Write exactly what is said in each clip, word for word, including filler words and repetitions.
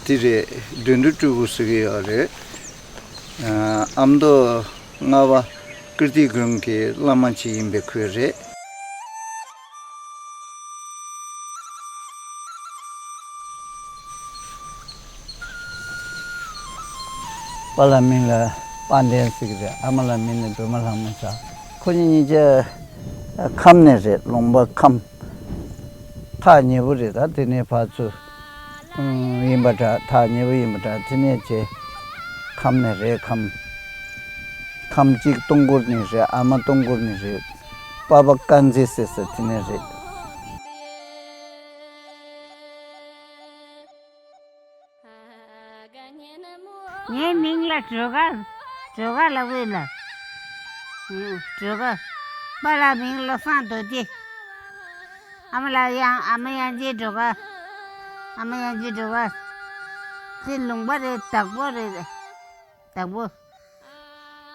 དེ་རེད། དོན་གྲུབ་སྤྲུལ་སྐུ་ཟེར་གྱི་ཡོད་རེད། ཨ་མདོ་རྔ་བ་ཀིརྟི་དགོན་གྱི་བླ་མ་ཅིག་ཡིན་པའི་ཁོས་རེད། པཱ་ལགས་མིང་ལ་དཔལ་ལྡན་ཟེར་གྱི་རེད། ཨ་མ་ལགས་མིང་ལ་སྒྲོལ་མ་ལྷ་མོ་ཟེར། ཁོ་གཉིས་གཉིས་ཀ་ཁམས་ནས་རེད། ལུང་པ་ཁམས། ཐག་ཉེ་པོ་རེད། ད་དེ་ནས་ཕར་ཚུར་ཡིན་པ་འདྲ། ཐག་ཉེ་པོ་ཡིན་པ་འདྲ། དེ་ནས་བྱས་ཁམས་ནས་རེད། ཁམས། ཁམས་གཅིག་སྟོང་སྐོར་ནས་རེད། ཨ་མ་སྟོང་སྐོར་ནས་རེད། པ་ཕ་དཀར་མཛེས་ཟེར་ས་དེ་ནས་རེད། ངའི་མིང་ལ་སྒྲོལ་དཀར། སྒྲོལ་དཀར་ལ་བོས་ལ། ཨུ། སྒྲོལ་དཀར། པཱ་ལགས་མིང་བློ་བཟང་རྡོ་རྗེ། ཨ་མ་ལགས་དབྱངས། ཨ་མ་དབྱངས་ཅན་སྒྲོལ་དཀར། ཨ་མ་དབྱངས་ཅན་སྒྲོལ་དཀར། དེ་ལུང་པ་རེད། བདག་པོ་རེད། བདག་པོ།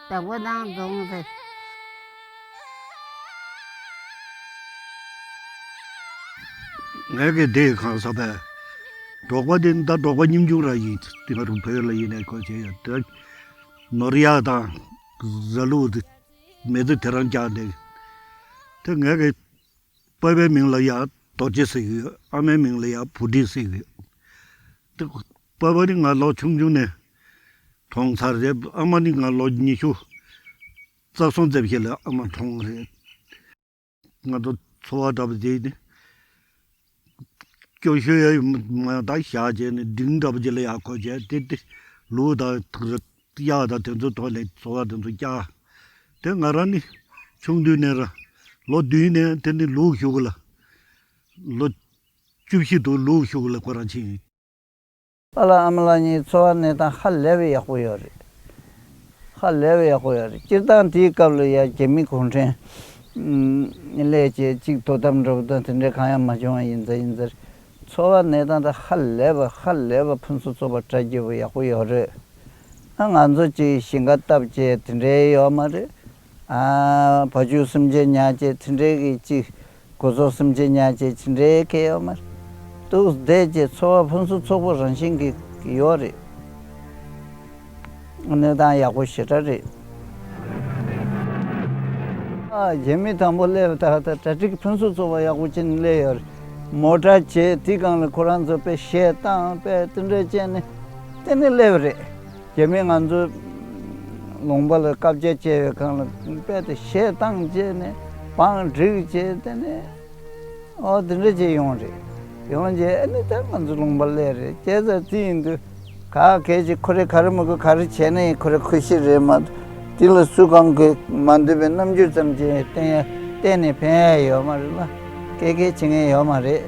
བདག་པོ་དང་རྫོང་རེད། ངས་གི་དེ་གང་ཟག་པས། འབྲོག་པ་དེ་ད་འབྲོག་པ་ཉམ་ཆུང་ར་ཡིན། དེ་ང་རང་བོད་ལ་ཡིན་ནས་གོ་བྱས་ཡོད་དེ། ནོར་གཡག་དང་བཟའ་ལུག་དེ་མེ་མདའ་དེ་རང་བཀྱགས་ནས། དེ་ངས་གི་པ་ཕའི་མིང་ལ་ཡ་རྡོ་རྗེ་ཟེར་གི་ཡོད། ཨ་མའི་མིང་ལ་ཡ་བུ་ཁྲིད་ཟེར་གི་ཡོད། དེ་པ་ཕ་ནི་ང་ལོ་ཆུང་ཆུང་ནས་གྲོངས་ཚར་རེད། ཨ་མ་ནི་ང་ལོ་ཉི་ཤུ་རྩ་གསུམ་ཙམ་ཞིག་ལ་ཨ་མ་གྲོངས་རེད། ང་ཚོ་འཚོ་བ་འདྲ་པོ་དེ་ནི་སྐྱོ་ཤོས་ཡ་མ་ད་བཞག་བྱས་ནས་འབྲིང་འདྲ་པོ་ཅིག་ལ་ཡག་གོ་བྱས་དེ་དེ་ལུག་དང་གཡག་དང་དེ་ཚོ་ཐོག་ལས་འཚོ་བ་དེ་ཚོ་བསྐྱལ། དེ་ང་རང་ནི་ཆུང་དུས་ནས་ར་ལོ་བདུན་ནས་དེ་ནི་ལུག་ཞུགས་ལ། ལོ་བཅུ་བཞི་དུ་ལུག་ཞུགས་ལ་ཁོ་རང་ཕྱིན། པཱ་ལགས་ཨ་མ་ལགས་གཉིས་འཚོ་བ་གནས་སྟངས་ཧ་ལས་པའི་ཡག་པོ་ཡོད་རེད། ཧ་ལས་པའི་ཡག་པོ་ཡོད་རེད། སྤྱིར་བཏང་དེའི་སྐབས་ལ་ཡ་རྒྱ་མི་གུང་ཁྲན་ཨུམ་སླེབས་བྱས་གཅིག་དོ་དམ་འདྲ་པོ་དང་དེ་འདྲའི་གང་ཡང་མ་བྱུང་བ་ཡིན་ཙང་ཡིན་ཙང་། འཚོ་བ་གནས་སྟངས་དེ་ཧ་ལས་པ་ཧ་ལས་པ་ཕུན་སུམ་ཚོགས་པ་བཀྲ་ཤིས་པ་ཡག་པོ་ཡོད་རེད། ཨ་ང་ཚོ་གཅིག་ཞིང་ཁ་བཏབ་བྱས་དེ་འདྲའི་ཡོད་མ་རེད། ཨ་བ་ཕྱུགས་སེམས་ཅན་ཉར་བྱས་དེ་འདྲའི་གི་གཅིག་དགུ་ཚོགས་སེམས་ཅན་ཉར་བྱས་དེ་འདྲའི་གི་ཡོད་མ་རེད། འདུག་བསྡད་བྱས་འཚོ་བ་ཕུན་སུམ་ཚོགས་པོ་རང་བཞིན་གྱིས་ཡོད་རེད། གནས་སྟངས་ཡག་པོ་ཞེ་དྲག་རེད། ཨ་རྒྱ་མི་དང་པོ་སླེབས་ད་ད་གྲ་སྒྲིག་ཕུན་སུམ་ཚོགས་པ་ཡག་པོ་བྱས་ནས་སླེབས་ཡོད་རེད། མོ་ཊ་བྱས་དེ་སྒང་ལ་ཁོ་རང་ཚོ་དཔེ་གཞས་བཏང་དཔེ་དེ་འདྲ་བྱས་ནས་དེ་ནས་སླེབས་རེད། རྒྱ་མི་ང་ཚོ་ལུང་པ་ལ་བཀའ་རྒྱ་བཅོལ་བའི་སྒང་ལ་དཔེ་དེ་གཞས་བཏང་བྱས་ནས་བང་སྒྲིག་བྱས་དེ་ནས། ཨོ་དེ་འདྲ་བྱས་ཡོང་རེད། ཡོང་རྗེས་ཨ་ནི་ད་ང་ཚོ་ལུང་པ་སླེབས་རེད། བྱས་ཙང་དེ་ཡིན་དུས་ག་གལ་ཆེ་ཁོ་རེ་ག་རེ་མི་དགོས་ག་རེ་བྱས་ན་ཡིན་ཁོ་རེ་ཁུ་ཤི་རེད་མ་གཏོགས་དེ་ལ་སུ་གང་གི་མ་འདོད་པའི་རྣམ་འགྱུར་ཙམ་ཅིག་བསྟན་ཡ་བསྟན་ནས་ཕན་ཡ་ཡོད་མ་རེད་ལ། སྐད་སྐད་བྱེད་མཁན་ཡོད་མ་རེད།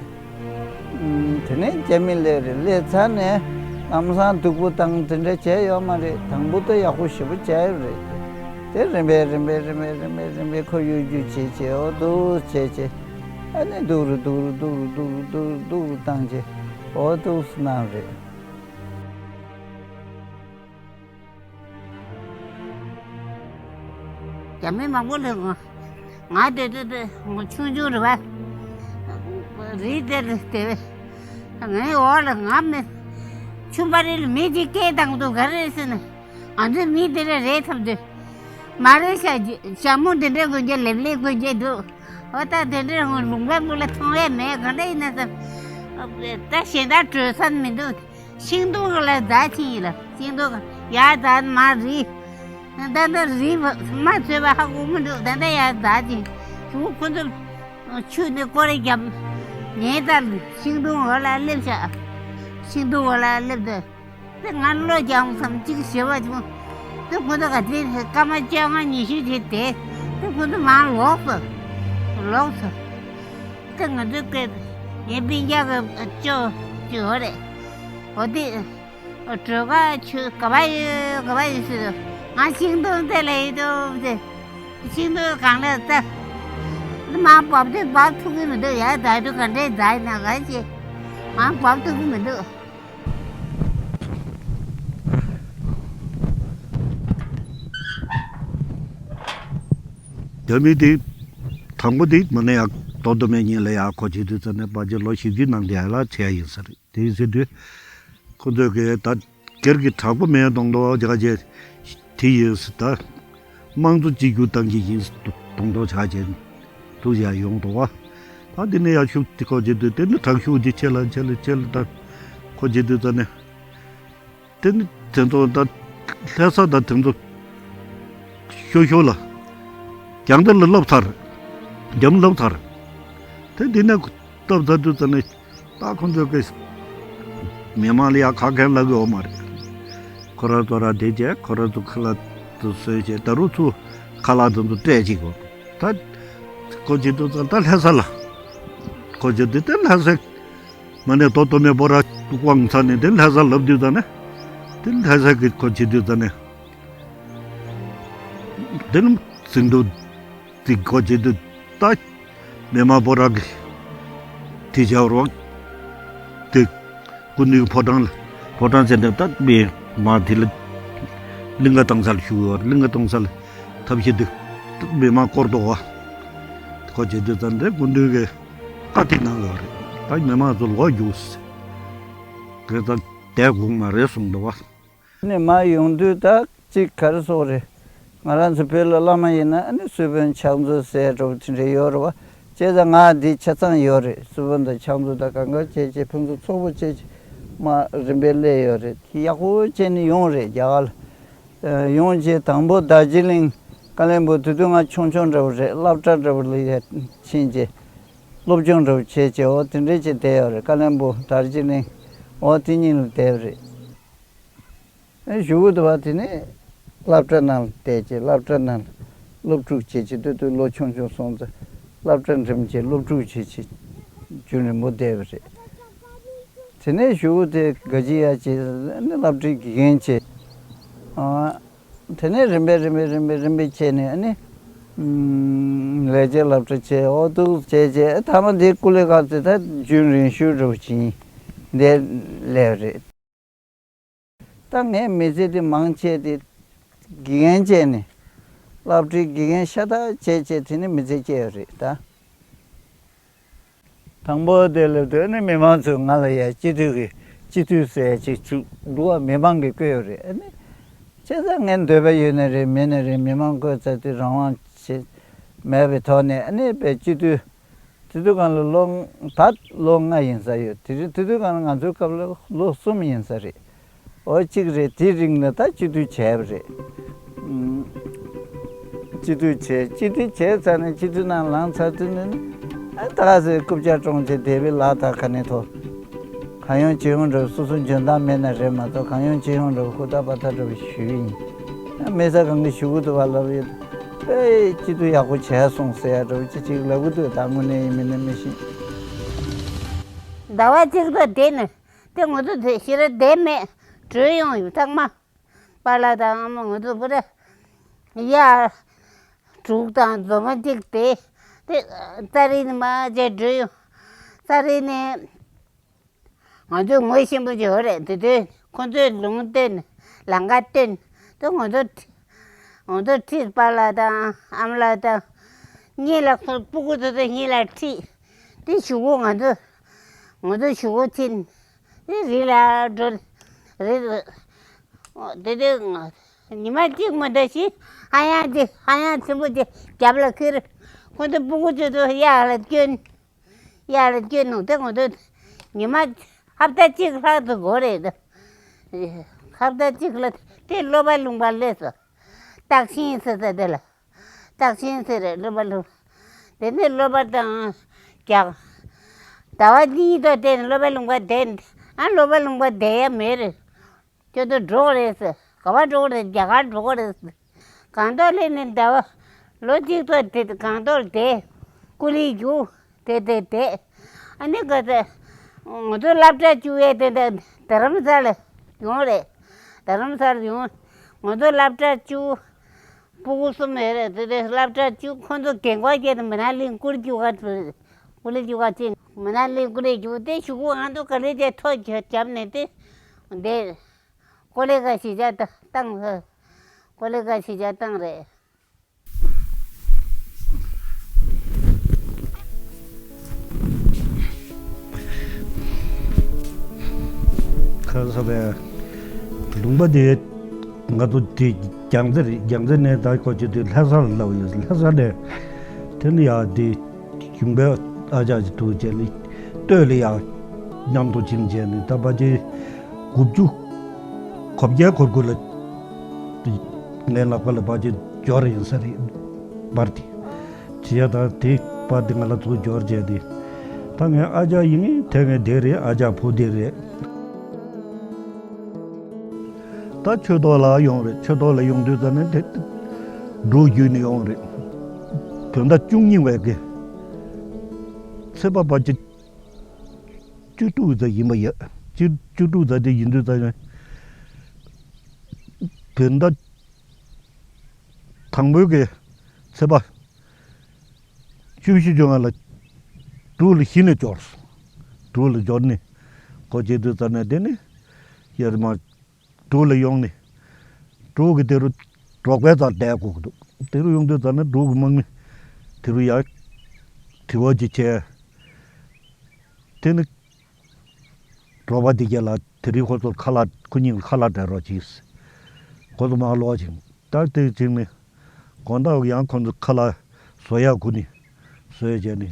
ཨུམ། དེ་ནས་རྒྱ་མི་སླེབས་རེད། སླེབས་ཚར་ནས་ལམ་སང་སྡུག་པོ་བཏང་དེ་འདྲ་བྱས་ཡོད་མ་རེད། དང་པོ་ད་ཡག་པོ་ཞེ་པོ་བྱས་ཡོད་རེད། དེ་རིམ་པས་རིམ་པས་རིམ་པས་རིམ་པས་རིམ་པས་ཁོ་གཡོ་སྒྱུ་བྱས་བྱས་ཨོ་འདུག་བྱས་བྱས། ཨ་ནི་སྡུག་རུ་སྡུག་རུ་སྡུག་རུ་སྡུག་རུ་སྡུག་རུ་སྡུག་རུ་བཏང་བྱས་ཨོ་འདུག་སེ་གནང་རེད། རྒྱ་མི་མང་པོ་ལས་ང་ང་དེ་དུས་དེ་ང་ཆུང་ཆུང་རེད་བ། རི་དེ་རེད་དེ། ངའི་འོག་ལ་ང་མི་ཆུང་པ་རེད་ལ་མི་གཅིག་སྐད་བཏང་འདུག་ག་རེ་ཟེར་ན། ང་ཚོའི་མི་དེ་རེད་རེད་ཐམས་ཅད། མ་རེད་ཤག་ཞྭ་མོ་དེ་འདྲའི་གོན་རྒྱུ་ལེབ་ལེབ་གོན་རྒྱུ་འདུག་ཨོ་ད་དེ་འདྲའི་ལུང་པ་མུ་ལ་མཐོང་ཡས་མེད་ག་འདྲ་ཡིན་ན་བསམ། ད་གཞན་དག་བྲོས་ས་མི་འདུག་ཤིང་སྡོང་ལ་འཛེགས་ཕྱིན་ཡིན་ལ་ཤིང་སྡོང་ཡར་འཛེགས་མར་རིལ། ད་ལྟ་རིལ་མ་ཚོས་པ་ཧ་གོ་མི་འདུག་ད་ལྟ་ཡར་འཛེགས་ཕྱིན། ཁོ་ཚོ་ཆུ་ནས་སྐོར་རྒྱབ། ངས་ད་ཤིང་སྡོང་འོག་ལ་སླེབས་ཤག་ཤིང་སྡོང་འོག་ལ་སླེབས་ཏེ། དེ་ང་བློ་རྒྱག་བསམ་གཅིག་ཞེ་བ་བྱུང་། དེ་ཁོ་ཚོ་ག་དེ་སྐར་མ་བཅོ་ལྔ་ཉི་ཤུ་བྱས་དེ། དེ་ཁོ་ཚོ་མར་ལོག་སོང་། ལོག་སོང་། དེ་ང་ཚོའི་སྐད་ངའི་སྤུན་ཀྱག་གི་ཅོ་ཅོ་རེད། འོ་དེ་སྒྲོལ་དཀར་ཁྱོད་ག་པར་ཡོད་ག་པར་ཡོད་ཟེར། ང་ཤིང་སྡོང་དེ་ལ་ཡོད་དོ་ཟེར། ཤིང་སྡོང་སྒང་ལ་ལྟ། མར་འབབ་དུས་འབབ་ཐུབ་ཀྱི་མི་འདུག་ཡར་འཛེགས་དུས་ག་འདྲས་འཛེགས་ཡིན་ན་ག་ཅེ། མར་འབབ་ཐུབ་ཀྱི་མི་འདུག་རྒྱ་མི་དེ་དང་པོ་དེ་མ་ནས་ཡག་ཏོག་ཏོ་མེད་ཉིན་ལ་ཡག་ཁོ་བྱེད་དུས་ཙམ་ནས་ཕལ་ཆེར་ལོ་བཞི་བཅུ་ནང་དེ་ཡག་ལ་བྱས་ཡིན་ས་རེད། དེ་ཟེར་དུས་ ཁོ་ཚོས་གི་ད་སྒེར་གྱི་དྲག་པོ་མེད་གདོང་ཐོག་རྒྱ་ཆེ་དེ་ཡིན་སྲིད་ད། དམངས་གཙོ་གཅིག་གྱུར་བཏང་གི་ཡིན་སྲིད་གདོང་ཐོག་ཆགས་ཀྱི་འདུག་ཡ་ཡོང་འདུག་བ། ད་འདི་ནས་ཡ་ཤུགས་དེ་ཁོ་བྱེད་དུས་དེ་ནི་དྲག་ཤུགས་ཀྱི་ཆེ་ལ་ཆེ་ལ་ཆེ་ལ་ད་ཁོ་བྱེད་དུས་ད་ནི། དེ་ནི་དེ་ཚོ་ད་ལྷ་ས་ད་དེ་ཚོ་ཤོ་ཤོ་ལ་རྒྱང་མཐོ་ལ་སློབ་ཚར། འཇམ་སློབ་ཚར། དེ་འདི་ནས་སློབ་ཚར་དུས་ཙ་ནས་ད་ཁོང་ཚོ་གི་མི་མང་ལ་ཡ་ཁ་མཁན་ལབ་གི་ཡོད་མ་རེད། ཁོ་ར་ཚོ་ར་བསྡད་བྱས་ཁོ་ར་ཚོ་ཁ་ལག་ཏུ་བཟོས་བྱས་ད་རུང་ཚུར་ཁ་ལག་དེ་ཚོ་སྤྲད་ཅིག་གོ། ད་ཁོ་བྱེད་དུས་ཙ་ད་ལྷ་ས་ལ་ཁོ་བྱེད་དུས་ད་ལྷ་ས། མ་ནས་ཏོ་ཏོ་མེ་བོ་ར་དབང་ཚ་ནས་དེ་ལྷ་ས་ལབ་དུས་ཙ་ནས་དེ་ལྷ་ས་གི་ཁོ་བྱེད་དུས་ཙ་ནས་དེ་ནི་ཟིན་དུ་དེ་ཁོ་བྱེད་དུས་ད་མེ་མ་བོ་ར་གི་དེ་བྱ་རོགས་དེ་སྐུ་ནུས་ཕོ་བྲང་ལ་ཕོ་བྲང་ཟེར་འདྲ་ད་མེ་མ་དེ་ལ་གླིང་ག་གཏང་ས་ལ་བཞུགས་ཡོད། གླིང་ག་གཏོང་ས་ལ་ཐབས་ཤེས་དེ་མེ་མ་བསྐོར་དོ་བ་ཁོ་བྱེད་དུས་ཙ་ནས་སྐུ་ནུས་གི་བཀའ་དེ་གནང་ཡོད་རེད། ད་མི་མང་ཚོ་ལོག་རྒྱུགས་གི་ད་དེ་དགོངས་མ་རེད་གསུངས་འདུག་བ། ནས་མ་ཡོང་དུས་ད་གཅིག་ག་རེ་སོགས་རེད། ང་རང་ཚོ་བོད་ལ་བླ་མ་ཡིན་ན་ཨ་ནི་སུ་དཔོན་ཕྱག་མཛོད་ཟེར་འགྲོ་དེ་འདྲ་ཡོད་རེད་བ། བྱས་ཙང་ང་འདི་ཆ་ཚང་ཡོད་རེད། སུ་དཔོན་དང་ཕྱག་མཛོད་དང་གང་ག་བྱས་བྱས་ཕུན་སུམ་ཚོགས་པོ་བྱས་བྱས་མ་རིམ་པས་སླེབས་ཡོད་རེད། ཡག་པོ་བྱས་ནས་ཡོང་རེད་རྒྱ་གར་ལ། ཡོང་རྗེས་དང་པོ་རྡོ་རྗེ་གླིང་ཀ་ལོན་སྦུག་དེ་དུས་ང་ཆུང་ཆུང་འདྲ་བོ་རེད། སློབ་གྲྭ་འདྲ་བོ་ལ་ཡར་ཕྱིན་རྗེས་སློབ་སྦྱོང་འདྲ་བོ་བྱས་རྗེས་འོ་དེ་འདྲས་བྱས་བསྡད་ཡོད་རེད། ཀ་ལོན་སྦུག་རྡོ་རྗེ་གླིང་འོ་དེ་གཉིས་ལ་བསྡད་ཡོད་རེད། ཨེ་གཞུག་གུ་དུ་བ་དེ་ནས་སློབ་གྲྭ་ནང་ལ་བསྡད་རྗེས་སློབ་གྲྭ་ནང་ལ་སློབ་ཕྲུག་བྱས་རྗེས་དུས་དུས་ལོ་ཆུང་ཆུང་སོང་ཙང་སློབ་གྲྭ་འགྲིམས་རྗེས་སློབ་ཕྲུག་བྱས་རྗེས་རྒྱུན་རིང་པོ་བསྡད་པ་རེད། དེ་ནས་གཞུག་གུ་དེ་དགའ་སྐྱིད་ཡ་བྱས་ནས་སློབ་གྲྭའི་དགེ་རྒན་བྱས། ཨ། དེ་ནས་རིམ་པས་རིམ་པས་རིམ་པས་རིམ་པས་བྱས་ནས་ཨ་ནི། ཨུམ། ལས་བྱེད་སློབ་གྲྭ་བྱས་འོ་འདུག་བྱས་བྱས་མཐའ་མ་དེ་ཀུ་ལེ་ཁ་ཚོས་ད་རྒྱུན་རིང་ཤོས་འདྲ་བོ་བྱིན་བསྡད་ལས་རེད། ད་ངའི་མི་ཚེ་དེ་མང་ཆེ་དེ་དགེ་རྒན་བྱས་ནས་སློབ་གྲྭའི་དགེ་རྒན་ཤ་སྟག་བྱས་བྱས་དེ་ནས་མི་ཚེ་སྐྱེལ་ཡོད་རེད་ད། དང་པོ་དེ་ལབ་དུས་ནི་མི་མང་ཚོས་ང་ལ་ཡ་སྤྱི་འཐུས་ཀྱི་སྤྱི་འཐུས་ཟེར་ཅིག་བཙུགས་འདུག་བ། མི་མང་གིས་བསྐོས་ཡོད་རེད། ཨ་ནི་བྱས་ཙང་ངའི་འདོད་པ་ཡོད་ནའི་རེད་མེད་ནའི་རེད་མི་མང་བསྐོས་ཚར་དུས་རང་དབང་ཆེ་མེད་པའི་ཐོག་ནས་ཨ་ནི་དཔེ་སྤྱི་འཐུས་དེ་དུས་སྒང་ལ་ལོ་ད་ལོ་ལྔ་ཡིན་ས་ཡོད། དེ་རིང་དེ་དུས་སྒང་ལ་ང་ཚོའི་སྐབས་ལ་ལོ་གསུམ་ཡིན་ས་རེད། འོ་གཅིག་རེད། དེའི་རིང་ལ་ད་སྤྱི་འཐུས་བྱས་པ་རེད། ཨུམ། སྤྱི་འཐུས་བྱས། སྤྱི་འཐུས་བྱས་ཚར་ནས་སྤྱི་འཐུས་ནང་ལངས་ཚར་དུས་ནི་ཨ་ད་ག་ཟེ་རྐུབ་བཀྱག་བཀྲོངས་བྱས་བསྡད་པའི་ལག་ཐག་ཁ་ནས་ཐོ། གང་ཡོང་ཅི་ཡོང་འདྲ་བོ་སོ་སོ་འཇོན་ཐང་མེད་ན་རེད་མ་གཏོགས་གང་ཡོང་ཅི་ཡོང་འདྲ་བོ་ཧུར་ཐག་པ་ཐག་འདྲ་བོ་ཞུས་ཡིན། ཨ་མི་ས་གང་གི་ཞུ་གི་འདུག་བ་ལབ་ཡོད། ཨེ་སྤྱི་འཐུས་ཡག་པོ་བྱས་སོང་ཟེར་ཡ་འདྲ་བོ་ཅི་ཅིག་ལབ་གི་འདུག་ད་དངོས་གནས་ཡིན་མིན་ནི་མི་ཤེས། ཟླ་བ་གཅིག་ལ་བསྡད་ནས་དེ་ང་ཚོ་དེ་ཤི་ར་བསྡད་མེད་བྲོས་ཡོང་ཡོད་ཚང་མ། པཱ་ལགས་དང་ཨ་མ་ང་ཚོ་པུ་ར་ཡར་འབྲུག་དང་རྫོང་ཁ་གཅིག་དེ་དེ་ཙཱ་རི་ནས་མར་བྱས་བྲོས་ཡོང་། ཙཱ་རི་ནས་ང་ཚོ་ངོ་ཤེས་པོ་ཅིག་ཡོད་རེད། དེ་དུས་ཁོ་ཚོས་ལུང་བསྟན་ལམ་ཁ་བསྟན་དེ་ང་ཚོ་ང་ཚོ་ཁྲིད། པཱ་ལགས་དང་ཨ་མ་ལགས་དང་གཉིས་ལ་ཁོ་སྤུ་གུ་ཚོ་ཚོ་གཉིས་ལ་ཁྲིད། དེ་གཞུག་གུ་ང་ཚོ་ང་ཚོ་གཞུག་གུ་ཕྱིན། དེ་རི་ལ་འགྲོ་རི། དེ་དེ་ཉི་མ་གཅིག་མ་འདའ་ཞིག་ཧ་ཡང་ཅིག་ཧ་ཡང་ཆེན་པོ་ཅིག་རྒྱབ་ལ་ཁྱེར། ཁོ་ཚོ་སྤུ་གུ་ཚོ་ཚོ་གཡག་ལ་བསྐྱོན། གཡག་ལ་བསྐྱོན་ནུག་དེ་ང་ཚོ་ཉི་མ་ཧབ་ཏ་གཅིག་ལྷག་ཏུ་འགོར་རེད། ཧབ་ཏ་གཅིག་ལ་དེ་སློབ་པ་ལུང་པ་སླེབས་སོ། སྟག་ཤིང་ཟེར་ས་དེ་ལ། སྟག་ཤིང་ཟེར་རེད་སློབ་པ་ལུང་། དེ་ནས་སློབ་པ་དང་རྒྱག་ཟླ་བ་གཉིས་ཐོག་དེ་ནས་སློབ་པ་ལུང་པ་བསྡད། ཨ་སློབ་པ་ལུང་པ་བསྡད་ཡ་མེད་རེད། ཁྱོད་ཚོ་འགྲོ་གི་རེད་ཟེར། ག་པར་འགྲོ་གི་རེད། རྒྱ་གར་འགྲོ་གི་རེད་ཟེར། སྒང་ཏོག་སླེབས་ནས་ཟླ་བ་ལོ་གཅིག་ཐོག་དེ་སྒང་ཏོག་ལ་བསྡད། ཀུ་ལི་རྒྱུག་དེ་དེ་དེ། ཨ་ནི་ག་ཚོད་ང་ཚོ་སློབ་གྲྭ་བཅུ་ཡས་དེ་འདྲ་རྡ་རམ་ས་ལ་ཡོང་རེད། རྡ་རམ་ས་ལ་ཡོང་། ང་ཚོ་སློབ་གྲྭ་བཅུ། སྤུ་གུ་གསུམ་ཡོད་རེད། དེ་དེ་སློབ་གྲྭ་བཅུ་ཁོང་ཚོ་རྒན་གོག་བརྒྱད་དེ་མི་ན་གླིང་ཀུ་ལི་རྒྱུག་ག་ཀུ་ལི་རྒྱུག་ག་ཅིག་མི་ན་གླིང་ཀུ་ལི་རྒྱུག་དེ་གཞུག་གུ་ང་ཚོ་ག་ལེ་དེ་ཐོ་རྒྱབ་ནས་དེ་འདས། ཀོ་ལེ་ག་གཞིས་ཆགས་བཏང་། ཀོ་ལེ་ག་གཞིས་ཆགས་བཏང་རེད། ཁ་ས་བའི་ལུང་པ་དེ་ང་ཚོ་དེ་རྒྱལ་རྩེ་རེད། རྒྱལ་རྩེ་ནས་ད་ཁོ་ཅི་དེ་ལྷ་ས་ལ་ལབ་ཡོད། ལྷ་ས་ནས་དེ་ནི་ཡ་དེ་གཞུང་པའི་ཨ་ཅག་ཅིག་འདུག་བྱས་ནས་སྟོད་ལ་ཡ་མཉམ་དུ་ཕྱིན་བྱས་ནས་ད་ཕལ་ཆེར་དགུ་བཅུ་གོ་བརྒྱད་གོ་དགུ་ལ་ངའི་ལག་པ་ལ་ཕལ་ཆེར་འབྱོར་ཡིན་ས་རེད། པར་དེ། བྱས་ད་དེ་པར་དེ་ང་ལ་ཚུར་འབྱོར་བྱས་ཏེ། ད་ངའི་ཨ་ཅག་ཡིན་ངེས་དེ་ངའི་དེ་རེད། ཨ་ཅག་བུ་དེ་རེད། ད་ཆོས་ཐོག་ལ་ཡོང་རེད། ཆོས་ཐོག་ལ་ཡོང་དུས་ཙ་ནས་དེ་འབྲུག་བརྒྱུད་ནས་ཡོང་རེད། བོད་ཟླ་བཅུ་གཉིས་པའི་གི་ཚེས་པ་ཕལ་ཆེར་བཅུ་དྲུག་ཙམ་ཡིན་པ་ཡོད། བཅུ་བཅུ་དྲུག་ཙམ་དེ་ཡིན་དུས་ཙ་ནས་བོད་ཟླ་དང་པོའི་གི་ཚེས་པ་བཅུ་བཞི་བཅོ་ལྔ་ལ་འབྲུག་ལ་གཞི་ནས་འབྱོར། འབྲུག་ལ་འབྱོར་ནས་སྒོ་འབྱེད་དུས་ཙ་ནས་དེ་ནས་ཡར་མར་འབྲུག་ལ་ཡོང་ནས་འབྲུག་གི་དེ་རུ་འབྲོག་པའི་རྩར་བསྡད་དགོས་ཀྱི་འདུག་དེ་རུ་ཡོང་དུས་ཙ་ནས་འབྲུག་གི་དམག་མི་དེ་རུ་ཡར་དྲི་བ་ཅིག་བྱས། དེ་ནི་འབྲོག་པ་དེ་གྱད་ལ་དེ་རིང་ཁོ་ཚོར་ཁ་ལག་ཁོ་གཉིས་ལ་ཁ་ལག་སྤྲད་རོགས་གྱིས། ཁོ་ཚོ་མར་ལོག་ཅིང་ད་དེ་བྱས་ནས་དགོང་དག་ཡང་ཁོ་ཚོ་ཁ་ལག་བཟོ་ཡག་སྒུག་ནས་བཟོས་བྱས་ནས་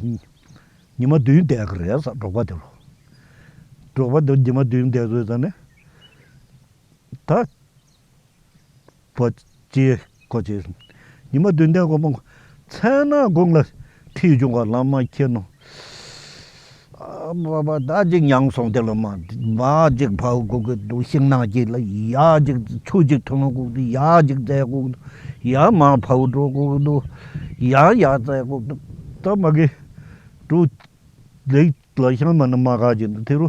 ཉི་མ་བདུན་བསྡད་ཀྱི་རེད་ཟེར། འབྲོག་པ་དེ་ལ། འབྲོག་པ་དེ་ཉི་མ་བདུན་བསྡད་དུས་ཙ་ནས་ད་བ་ཅི་ཁོ་ཅི་ཉི་མ་བདུན་བསྡད་གོ་མ་མཚན་ན་དགུང་ལ་ཁྲིད་བྱུང་བ་ལམ་མ་ཁྱེར་ནོ། ཨ་མ་པ་ད་ཅིག་མྱངས་སོང་། དེ་ལ་མ་མ་ཅིག་ཕ་བུ་གོ་གི་འདུག་ཤིང་ནགས་ཀྱི་ལ་ཡ་ཅིག་ཆུ་ཅིག་འཐུང་གོ་གི་འདུག་ཡ་ཅིག་བཙལ་གོ་གི་འདུག་ཡ་མ་ཕ་བུ་འགྲོ་གོ་གི་འདུག་ཡ་ཡ་བཙལ་གོ་གི་འདུག་ད་མ་གི་འགྲོ་ལེགས་ལ་ཤང་མ་ན་མ་ག་ཅིག་འདུག་དེ་རུ་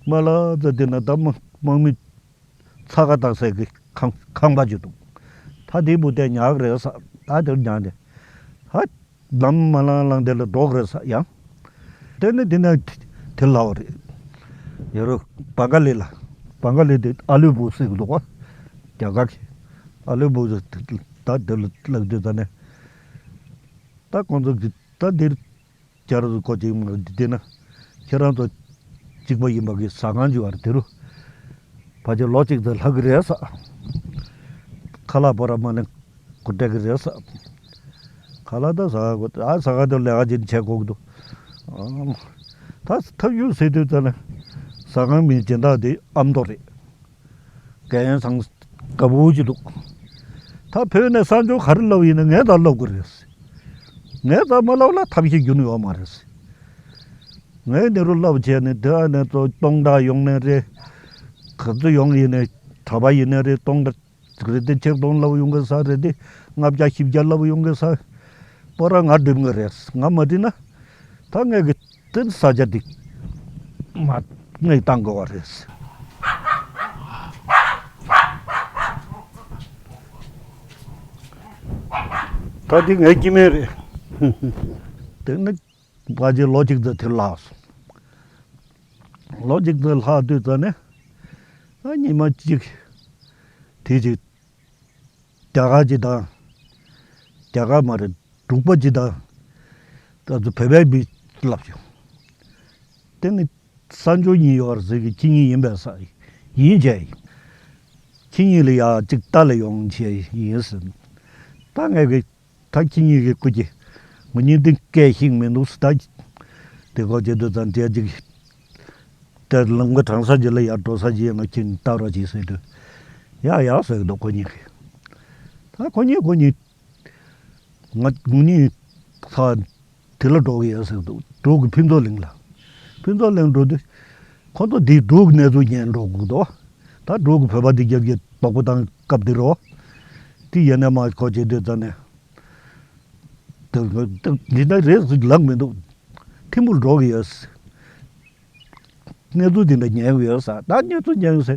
མ་ལ་ཙ་དེ་ན་ད་མ་དམག་མི་ཚ་ག་བཏགས་སའི་གི་ཁང་ཁང་པ་ཅིག་འདུག་ད་དེའི་བུ་དེ་ཉག་རེད་ས། ད་དེར་ཉག་དེ་ཧ་ལམ་མ་ལང་ལང་དེ་ལ་འགྲོག་རེད་ས་ཡང་། དེ་ནི་དེ་ནས་དེ་ལའོ་རེད། ཡ་རོ་བང་ག་ལི་ལ་བང་ག་ལི་དེ་ཨ་ལུའི་བུ་ཟེར་གི་འདུག་ག་རྒྱ་གར་གི་ཨ་ལུའི་བུ་ཟེར་ད་དེ་ལ་ལག་དུས་ད་ནས་ད་ཁོང་ཚོ་གི་ད་དེར། རྒྱ་རུ་སྐོར་ཅིག་མ་འདི་དེ་ན་ཁྱེད་རང་ཚོ་གཅིག་པ་ཡིན་པ་གི་ཟ་ཁང་ཅིག་བར་དེ་རུ་ཕལ་ཆེར་ལོ་གཅིག་ཙམ་ལྷག་གི་རེད་ས། ཁ་ལག་པོ་ར་མ་ནས་གོ་སྤྲད་གི་རེད་ས། ཁ་ལག་ད་ཟ་གོ་ཨ་ཟ་ག་དེ་ལས་ཀ་ཅིག་བྱེད་དགོས་ཀྱི་འདུག་ཨ་ད་ཐབས་ཡུལ་ཟེར་དུས་ཙམ་ན་ཟ་ཁང་མིའི་སྦྱིན་བདག་དེ་ཨ་མདོ་རེད། རྒན་ཚང་དགའ་པོ་ཅིག་འདུག་ད་བོད་ནས་གསར་འབྱོར་ག་རེ་ལབ་ཡིན་ན་ངས་ད་ལབ་དགོས་རེད། ངས་ད་མ་ལབ་ན་ཐབས་ཤེས་རྒྱུ་ནི་ཡོད་མ་རེད། ངས་འདི་རུ་ལབ་བྱས་ནས་དེ་ཨ་ནས་ཚོ་སྟོང་ཕྲག་ཡོང་ནས་རེད། ག་ཚོད་ཡོང་ཡིན་ནས་གྲྭ་པ་ཡིན་ནས་རེད། སྟོང་ཕྲག་རེད་དེ་ཆིག་སྟོང་ལབ་ཡོང་གི་ས་རེད་དེ་ལྔ་བརྒྱ་བཞི་བརྒྱ་ལབ་ཡོང་གི་ས། པོ་ར་ང་འགྲིམ་གི་རེད། ང་མ་འགྲིམ་ན་ད་ངས་གི་དེ་ས་ཆ་འདི་མ་ངས་བཏང་དགོས་པ་རེད། ད་འདི་ངའི་སྐྱེ་དམན་རེད། དེ་ནི་ཕལ་ཆེར་ལོ་གཅིག་ཙམ་དེ་ལྷག་སོང་། ལོ་གཅིག་ཙམ་ལྷག་དུས་ཙ་ནས་ཨ་ཉི་མ་གཅིག་དེ་ཅིག་རྒྱ་གར་གྱི་དང་། རྒྱ་གར་མ་རེད། འབྲུག་པ་གྱི་དང་། ད་ཚོ་བོད་པའི་མི་ལབ་བྱུང་། དེ་ནི་གསར་འབྱོར་གཉིས་ཡོད་རེད་ཟེར་གི་ཁྱེད་གཉིས་ཡིན་པས་ས། ཡིན་བྱས། ཁྱེད་གཉིས་ལ་ཡ་གཅིག་ལྟ་ལ་ཡོང་བྱས་ཡིན་ཟེར། ད་ངས་གི་ད་ཁྱེད་གཉིས་ཀྱི་སྐུ་གྱི་ངོ་གཉིས་འདི་སྐད་ཤིག་མི་འདུག་ཟེར། ད་དེ་གོ་བྱེད་དུ་ཙང་འདྲེ་གཅིག་ད་ལམ་ཁ་དྲང་ས་ཅིག་ལ་ཡར་འགྲོ་ས་ཅིག་ཡོད་ན་ཁྱེད་ལྟ་རོགས་གྱིས་ཟེར་དུས། ཡ་ཡ་ཟེར་གི་འདུག་ཁོ་གཉིས་ཀྱིས། ད་ཁོ་གཉིས་ཁོ་གཉིས། ང་ངུ་གཉིས་ཚ་དེ་ལ་འགྲོ་གི་ཡོད་ཟེར་གི་འདུག་འབྲུག་གི་ཕུན་ཚོགས་གླིང་ལ། ཕུན་ཚོགས་གླིང་འགྲོ་དུས། ཁོ་ཚོ་འདི་འབྲུག་གི་གནས་ཚུལ་ཉན་འགྲོ་དགོས་འདུག་ད་འབྲུག་གི་བོད་པ་འདི་རྒྱབ་ཀྱི་དོག་པོ་བཏང་སྐབས་འདི་རོ། དེ་ཡིན་ན་མ་ཁོ་བྱེད་དུས་ཙ་ནས། དེ་འདི་འདྲ་རེད་ཟེར་ལབ་མི་འདུག་ཐིམ་ཕུག་འགྲོ་གི་ཡོད། གནས་ཚུལ་འདི་འདྲ་ཉན་གི་ཡོད་ས། ད་གནས་ཚུལ་ཉན་ཡོད་ས།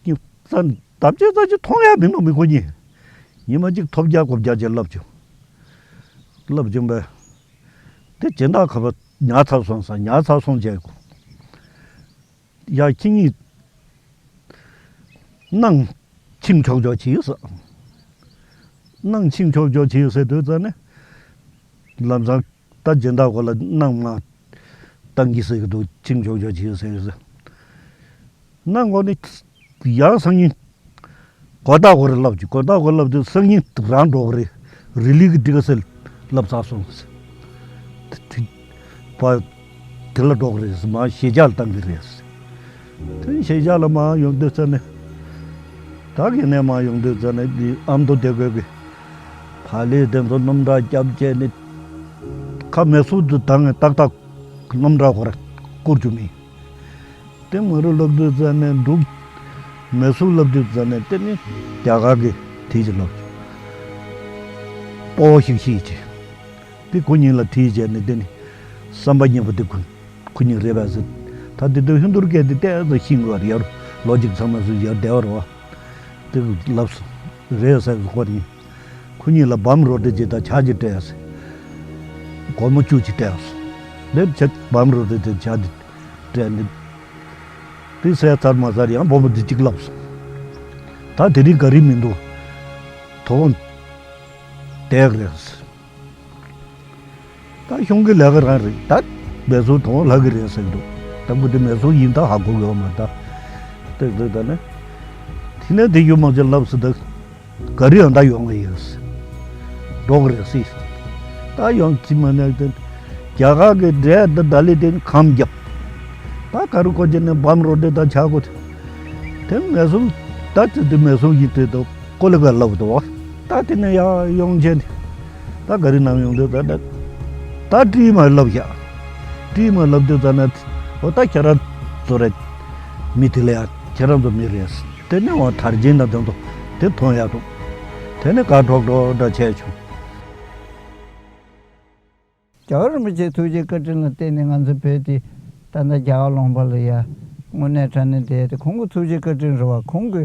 ཉི་ཙ་ད་ཅི་ཙ་ཅི་མཐོང་ཡ་མི་འདུག་མི་ཁོ་གཉིས། ཉི་མ་གཅིག་ཐོབ་རྒྱག་གོ་རྒྱག་ཅེས་ལབ་བྱུང་། ལབ་བྱུང་བས། དེ་སྦྱིན་བདག་ཁ་པ་ཉར་ཚར་སོང་ས། ཉར་ཚར་སོང་བྱས་གོ། ཡ་ཁྱེད་གཉིས་གནང་ཕྱིན་ཆོག་ཆོག་བྱེད་ས། གནང་ཕྱིན་ཆོག་ཆོག་བྱེད་ཟེར་དུས་ཙ་ནས། ལམ་སང་ད་སྦྱིན་བདག་ཁོ་ལ་གནང་མ་བཏང་གི་ཟེར་གི་འདུག་ཕྱིན་ཆོག་ཆོག་བྱེད་ཟེར་གི་ཟེར། ན་མགོ་ནི་ཡང་སང་ཉིན་གོ་བརྡ་གོ་རེ་ལབ་ཀྱི། གོ་བརྡ་གོ་ལབ་དུས་སང་ཉིན་རང་འགྲོ་གི་རེད། རི་ལི་གི་འགྲིག་ག་སེ་ལབ་ཚར་སོང་། དེ་དེ་བ་དེ་ལ་འགྲོ་གི་རེད། མ་གཞིས་ཆགས་ལ་བཏང་གི་རེད། དེ་གཞིས་ཆགས་ལ་མ་ཡོང་དུས་ཙ་ནས། ད་གི་ནས་མ་ཡོང་དུས་ཙ་ནས་འདི་ཨ་མདོ་སྡེ་དགོན་གྱི་བག་ལེབ་དེ་ཚོ་སྣུམ་འདྲ་བརྒྱབ་བྱས་ནས་ཁ་མེ་སུབ་དུ་བཏང་ནས་ཏག་ཏག་སྣུམ་འདྲ་ཁོ་ར་བསྐུར་རྒྱུ་མིན། དེ་མ་རུ་ལབ་དུས་ཙ་ནས་འབྲུག་མེ་སུབ་ལབ་དུས་ཙ་ནས་དེ་ནི་རྒྱ་གར་གྱི་དེ་ཅི་ལབ་ཀྱི་སྤོ་བོ་ཞིག་ཤེས་ཀྱི། དེ་ཁོ་གཉིས་ལ་དེ་བྱས་ནས་དེ་ནི་བསམ་པ་མཉམ་པོ་དེ་ཁོ་ཁོ་གཉིས་རེད་པས་ཟེར། ད་དེ་དུས་ཧིན་དུར་སྐད་དེ་ཏོག་ཙམ་ཤེས་དགོས་པ་རེད། ཡར་ལོ་གཅིག་ཚང་མ་སུ་ཡར་བསྡད་པ་རེད་པ། དེ་ལབ་སོང་། རེད་ཟེར་གི་ཁོ་གཉིས། ཁོ་གཉིས་ལ་བམ་རོ་ཏྲི་ཅིག་དང་ཇ་ཅིག་སྤྲད་ཟེར། སྒོར་མོ་བཅུ་ཅིག་སྤྲད་སོང་། དེ་ཆེད་བམ་རོ་ཏྲི་ཅིག་ཇ་ཅིག་སྤྲད་ནས། དེ་ཟས་ཚར་མ་ཚར་ཡང་བུ་མོ་དེ་གཅིག་ལབ་སོང་། ད་དེ་རིང་ག་རེ་མི་འདུག་དོ་དགོང་བསྡད་ཀྱི་རེད་ཟེར། ད་གཞུང་གི་ལས་ཀ་རང་རེད། ད་མེ་སུབ་དོ་དགོང་ལྷག་གི་རེད་ཟེར་གི་འདུག་ད་ཁོ་དེ་མེ་སུབ་ཡིན་ད་ཧ་གོ་གི་ཡོད་མ་རེད་ད། ཏག་ཏག་ད་ནི། དེ་ནས་དེ་ཡུལ་མང་ཆེ་ལབ་སོང་། ད་ག་རེ་ཡང་ད་ཡོང་གི་ཡོད་ཟེར། འགྲོ་གི་རེད་ཟེར། ད་ཡོང་ཙི་མ་ནས་དེ་རྒྱ་གར་གྱི་འདྲེ་ད་ད་ལི་དེ་ཁམས་བརྒྱབ། ད་ག་རུ་ཁོ་ཅི་ནས་བམ་རོ་ཏྲི་ད་ཇ་ཁོ་དེ། དེ་མེ་སུབ། ད་ཙི་དེ་མེ་སུབ་ཡིན་དེ་ད། ཀོ་ལི་ག་ལབ་འདུག་ད་དེ་ནས་ཡར་ཡོང་བྱས་ནས། ད་ག་རེ་ནང་ཡོང་དུས་ད་ད་ད་བྲིས་མ་ལབ་ཡ། བྲིས་མ་ལབ་དུས་ད་ནས་འོ་ད་ཁྱེད་རང་ཚོ་རེད། མི་དེ་ལ་ཡ་ཁྱེད་རང་ཚོ་མི་རེད། དེ་ནས་འོ་དར་ཆེན་དང་དེ་ཚོ་དེ་མཐོང་ཡ་འདུག་དེ་ནས་ག་འགྲོགས་འགྲོགས་འདྲ་བྱས་བྱུང་། རྒྱལ་བ་རིན་པོ་ཆེའི་ཐུགས་རྗེ་བཀའ་དྲིན་ལ་བརྟེན་ནས་ང་ཚོ་བོད་འདི་ད་ལྟ་རྒྱ་གར་ལུང་པ་ལ་ཡ་དངོས་གནས་དྲང་གནས་བསྡད་དེ་ཁོང་གི་ཐུགས་རྗེ་བཀའ་དྲིན་རེད་བ། ཁོང་གི་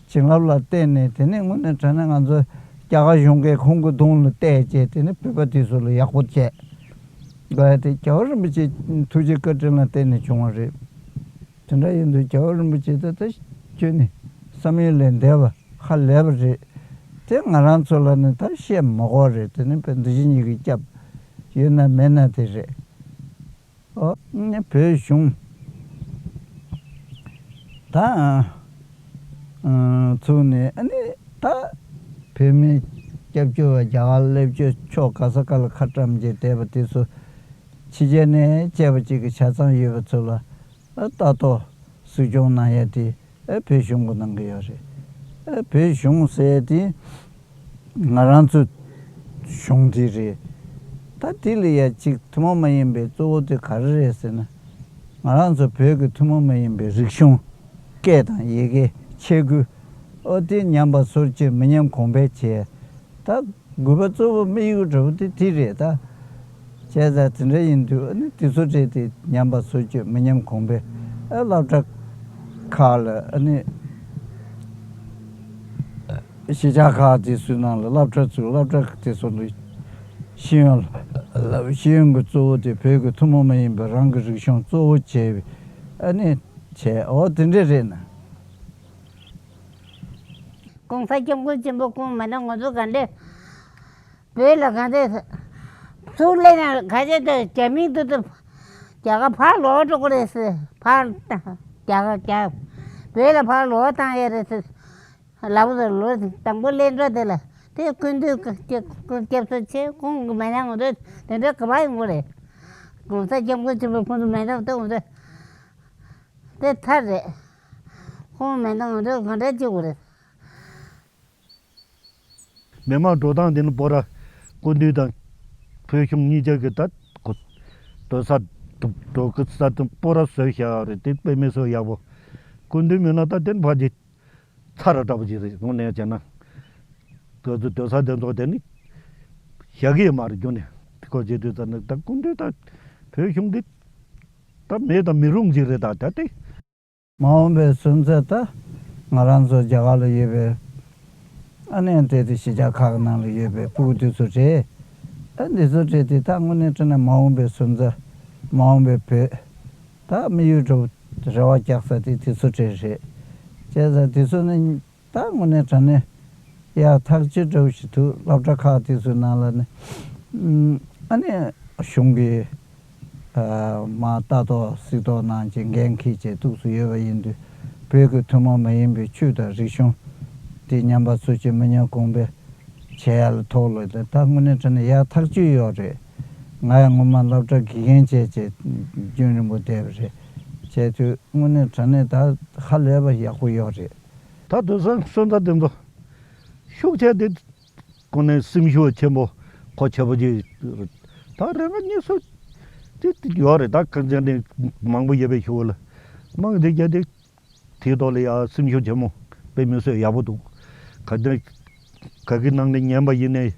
བྱིན་རླབས་ལ་བརྟེན་ནས་དེ་ནས་དངོས་གནས་དྲང་གནས་ང་ཚོ་རྒྱ་གར་གཞུང་གིས་ཁོང་གི་གདུང་ལ་གཏད་བྱས་དེ་ནས་བོད་པ་དེ་ཚོ་ལ་ཡག་པོ་བྱས་དགོས་ཡ་དེ་རྒྱལ་བ་རིན་པོ་ཆེའི་ཐུགས་རྗེ་བཀའ་དྲིན་ལ་བརྟེན་ནས་བྱུང་བ་རེད། དེ་འདྲ་ཡིན་དུས་རྒྱལ་བ་རིན་པོ་ཆེ་ད་ལྟ་ཁྱོད་ནི་བསམ་ཡུལ་ལས་འདས་པ་ཧ་ལས་པ་རེད། དེ་ང་རང་ཚོ་ལ་ནི་ད་བཤད་མ་དགོས་རེད། དེ་ནི་བོད་འདི་ཕྱི་གཉིས་ཀྱི་སྐྱབས་ཡོད་ན་མེད་ན་དེ་རེད། ཨོ་ནི་བོད་གཞུང་ད་ཚུགས་ནས་ཨ་ནི་ད་བོད་མི་སྐྱབས་བཅོལ་བ་རྒྱ་གར་སླེབས་བཅོལ་ཕྱོགས་ག་ས་ག་ལ་ཁ་བཀྲམ་བྱས་བསྡད་པ་དེ་ཚོ་ཕྱི་རྒྱལ་ནས་བཅས་པ་གཅིག་གི་ཆ་ཚང་ཡོད་པ་ཚོ་ལ་ལྟ་རྟོག་སྲིད་སྐྱོང་གནང་ཡ་དེ་ཨེ་བོད་གཞུང་གིས་གནང་གི་ཡོད་རེད། ཨེ་བོད་གཞུང་ཟེར་ཡ་དེ་ང་རང་ཚོ་གཞུང་དེ་རེད། ད་དེ་ལ་ཡ་གཅིག་ཐུན་མོང་མ་ཡིན་པའི་གཙོ་བོ་དེ་ག་རེ་རེད་ཟེར་ན། ང་རང་ཚོ་བོད་ཀྱི་ཐུན་མོང་མ་ཡིན་པའི་རིག་གཞུང་སྐད་དང་ཡི་གེ་ཆས་གོས་ཨོ་དེ་ཉམས་པ་སོར་ཆུད་མི་ཉམས་གོང་འཕེལ་བྱས། ད་དགོས་པ་གཙོ་བོ་དམིགས་ཡུལ་འདྲ་བོ་དེ་དེ་རེད་ད། བྱས་ཙང་དེ་འདྲ་ཡིན་དུས་ཨ་ནི་དེ་ཚོ་རེད་དེ་ཉམས་པ་སོར་ཆུད་མི་ཉམས་གོང་འཕེལ། ཨ་སློབ་གྲྭ་ཁག་ལ་ཨ་ནི་གཞིས་ཆགས་ཁག་དེ་ཚོའི་ནང་ལ་སློབ་གྲྭ་ཚུགས། སློབ་གྲྭ་དེ་ཚོ་ལ་ཤེས་ཡོན་ལ་ཤེས་ཡོན་གྱི་གཙོ་བོ་དེ་བོད་ཀྱི་ཐུན་མོང་མ་ཡིན་པའི་རང་གི་རིག་གཞུང་གཙོ་བོ་བྱས་པའི་ཨ་ནི་བྱས་ཨོ་དེ་འདྲ་རེད་ན། གོང་ས་སྐྱབས་མགོན་ཆེན་པོ་སྐུ་མ་ན་ང་ཚོ་ག་འདྲས་བོད་ལ་ག་འདྲས་ཚུར་སླེབས་ན་ག་ཅེ་ད་རྒྱ་མི་འདུག་ད་རྒྱ་གར་ཕར་ལོག་འགྲོ་གི་རེད་ཟེར། ཕར་རྒྱ་གར་རྒྱ་བོད་ལ་ཕར་ལོག་བཏང་ཡས་རེད་ཟེར་ལབ་ཟེར། ལོ་དང་པོ་སླེབས་འགྲོ་དེ་ལ་དེ་སྐུ་མདུན་སྐྱབས་སུ་མཆི། ཁོང་གི་མ་ན་ང་ཚོ་དེ་འདྲ་ག་པར་ཡོང་གི་རེད། གོང་ས་སྐྱབས་མགོན་ཆེན་པོ་ཁོང་ཚོ་མ་ན་ད་ང་ཚོ་དེ་ཐར་རེད། ཁོང་མེད་ན་ང་ཚོས་གང་འདྲ་བྱེད་དགོས་རེད། མི་མང་འགྲོ་སྟངས་འདི་ནི་སྤོ་ར་སྐུ་མདུན་དང་བོད་གཞུང་གཉིས་ཆར་གྱི་ད་གོ་སྡོད་ས་འགྲོ་གི་ས་དེ་སྤོ་ར་བཟོས་བཞག་རེད། དེ་དཔེ་མི་སྲིད་ཡག་པོ། སྐུ་མདུན་མེད་ན་ད་དེ་ཕལ་ཆེར་ཚར་ར་འདྲ་པོ་ཅིག་རེད། དངོས་གནས་བྱས་ན་ང་ཚོ་སྡོད་ས་དེ་ཚོ་དེ་ནི་བཞག་གི་ཡོད་མ་རེད། རྒྱུ་ནས་ཁོ་བྱེད་དུས་ཙམ་ནས་ད་སྐུ་མདུན་ད་བོད་གཞུང་འདི་ད་མེད་དང་མི་རུང་ཅིག་རེད། ད་ད་དེ། མ་འོངས་པའི་སོན་རྩ་ད་ང་རང་ཚོ་རྒྱ་གར་ལ་ཡོད་པའི་ཨ་ནེ་དེ་དེ་གཞིས་ཆགས་ཁག་ནང་ལ་ཡོད་པའི་སྤུ་གུ་དེ་ཚོ་རེད། ཨ་འདི་ཚོ་རེད་དེ་ད་དངོས་གནས་དྲང་གནས་མ་འོངས་པའི་སོན་རྩ་མ་འོངས་པའི་བོད་ད་དམིགས་ཡུལ་འགྲོ་རེ་བ་རྒྱག་ས་དེ་དེ་ཚོ་རེད་རེད། བྱས་ཙང་དེ་ཚོ་ནི་ད་དངོས་གནས་དྲང་གནས་ཡག་ཐག་ཆོད་འདྲ་བོ་ཞིག་འདུག་སློབ་གྲྭ་ཁག་དེ་ཚོའི་ནང་ལ་ནི་ཨ་ནེ་གཞུང་གི་མ་ལྟ་རྟོག་གཟིགས་རྟོག་གནང་བྱས་འགན་འཁྱེར་བྱས་འདུག་སེ་ཡོད་པ་ཡིན་དུས་ བོད་ཀྱི་ཐུན་མོང་མ་ཡིན་པའི་ཆོས་དང་རིག་གཞུང་དེ་ཉམས་པ་སོར་ཆུད་མི་ཉམས་གོང་འཕེལ་བྱེད་ཡ་ལ་ཐོག་ལ་ད་དངོས་གནས་དྲང་གནས་ཡག་ཐག་ཆོད་ཡོད་རེད། ང་ཡང་སྔོན་མ་སློབ་གྲྭ་དགེ་རྒན་བྱས་བྱས་རྒྱུན་རིང་པོ་བསྡད་པ་རེད། བྱས་དུས་དངོས་གནས་དྲང་གནས་ད་ཧ་ལས་པ་ཡག་པོ་ཡོད་རེད། ད་དུས་སང་སོན་རྩ་དེ་ཚོ་ཤུགས་ཆེ་དེ་ཁོ་ནས་སེམས་ཤུགས་ཆེན་པོ་ཁོ་ཆེ་པོ་ཅིག་ད་རེ་ང་གཉིས་སུ་དེ་དེ་ཡོད་རེད། ད་གང་ཅན་དེ་མང་པོ་ཡོད་པའི་ཤུགས་ལ་མང་དེ་རྒྱ་དེ་དེའི་ཐོག་ལ་ཡ་སེམས་ཤུགས་ཆེན་མོ་དཔེ་མི་སྲོད་ཡག་པོ་འདུག་ག་དེ་ག་གི་ནང་ནས་ཉན་པ་ཡིན་ནའི་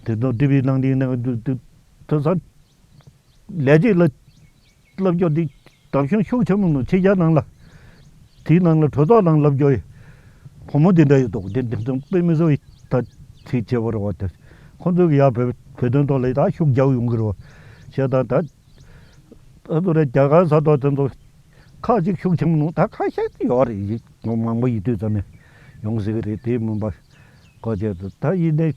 དེ་ཚོ་ཊི་ཝི་ནང་ནས་ཡིན་ནའི་དུ་དུ་དུ་ཚང་ལས་བྱེད་ལ་སློབ་སྦྱོང་འདི་རྒྱབ་ཤུགས་ཤུགས་ཆེན་མོ་ནང་ཕྱི་རྒྱལ་ནང་ལ་དེའི་ནང་ལ་གྲོས་ཚོགས་ནང་སློབ་སྦྱོང་ཡི་བུ་མོ་འདི་འདྲ་ཡོད་འདུག་འདི་འདི་འདི་དཔེ་མི་སྲིད་ད་ཚིག་བྱེད་པ་རེད་བ། དེ་ཁོང་ཚོ་གི་ཡ་བོད་བོད་དོན་ཐོག་ལ་ད་ཤུགས་རྒྱག་ཡོང་གི་རེད་བ། བྱས་ད་ད་ཨ་ཚོ་རེད་རྒྱ་གར་ས་ཐོག་དེ་ཚོ་ཁག་ཅིག་ཤུགས་ཆེན་མོ་ནང་ད་ཁ་ཤས་ཡོད་རེད། ཡིག་མང་པོ་ཡིད་དུས་ཙམ་ནས་ཡོང་སྲིད་གི་རེད། དེ་མིན་པ་གོ་བྱས་ད་ད་ཡིན་ནའི་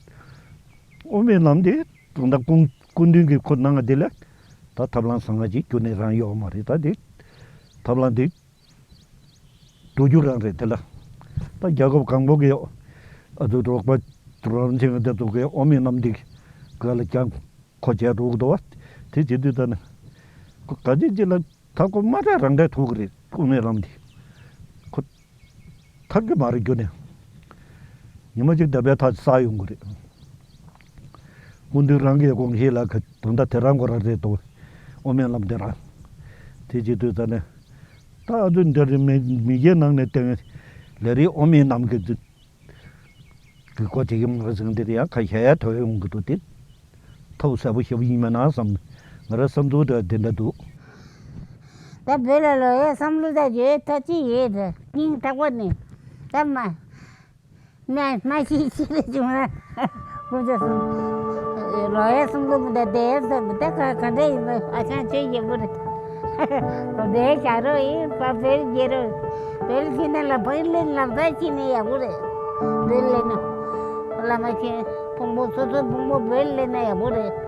དབུ་མའི་ལམ་འདི་ད་སྐུ་སྐུ་མདུན་གྱི་ཁོ་གནང་བ་དེ་ལས་ད་ཐབས་ལམ་བཟང་ང་ཅིག་ཁྱོན་ནས་རང་ཡོད་མ་རེད། ད་དེ་ཐབས་ལམ་དེ་འགྲོ་རྒྱུ་རང་རེད། དེ་ལ་ད་རྒྱལ་ཁབ་གང་པོ་གི་ཨ་ཚོ་འབྲོག་པ་རང་བཞིན་དེ་ཚོ་གི་དབུ་མའི་ལམ་འདི་ག་ལ་ཀྱང་ཁོ་བྱས་འགྲོ་གི་འདུག་བ། དེ་བྱེད་དུས་ད་ནི་ཁོ་ག་ཅིག་ཅིག་ལ་ད་ཁོ་མ་རེད་རང་རེད་ཐུག་གི་རེད། དབུ་མའི་ལམ་འདི་ཁོ་ཐར་གི་མ་རེད། རྒྱུ་ནས་ཉི་མ་གཅིག་འདབ་པའི་ཐག་བསགས་ཡོང་གི་རེད། སྐུ་མདུན་རང་གི་དགོངས་གཞི་ལ་ག་དོན་དག་དེ་རང་ཁོ་རང་རེད་དོ། དབུ་མའི་ལམ་དེ་རང་། དེ་བྱེད་དུས་ད་ནི་ད་ཨ་ཚོ་འདི་རེད། མི་མི་སྐྱའི་ནང་ནས་བསྟན་ལས་རིགས་དབུ་མའི་ལམ་གྱི་གི་སྐོར་བྱེད་ཀྱི་མ་རེད་ཟེར་འདི་རེད། ཡང་ཁ་ཤས་ཡ་ཐོས་ཡོང་གི་འདུག་དེ་ཐོག་གསལ་པོ་ཞེ་པོ་ཡིན་མིན་ན་བསམ། ང་རང་བསམ་ཚུལ་འདྲ་དེ་འདྲ་འདུག་ད་བོད་ལ་ལོག་ཡས་བསམ་བློ་ད་བརྗོད་ཐབས་ཅི་ཡོད་ད། སྙིང་ཐག་པ་ནས་ད་མ་མ་མ་ཤི་ཤི་རེ་བྱུང་ན་ཁོ་ཚོ་སོང་། ལོག་ཡས་བསམ་བློ་མི་ད་བསྡད་ཡས་བསམ་ད་ག་ག་འདྲ་ཡིན་པ། ཨ་ཅང་ཆོས་ཡག་པོ་རེད། བསྡད་བཞག་རོགས་ཡིན་པ། བོད་རྒྱལ་རོགས། བོད་ཕྱིན་ན་ལ་བོད་ལས་ལམ་ས་ཕྱིན་ནས་ཡག་པོ་རེད། བོད་ལས་ན་བླ་མ་ཁྱེད་ཕུང་པོ་སོ་སོའི་ཕུང་པོ་བོད་ལས་ན་ཡག་པོ་རེད།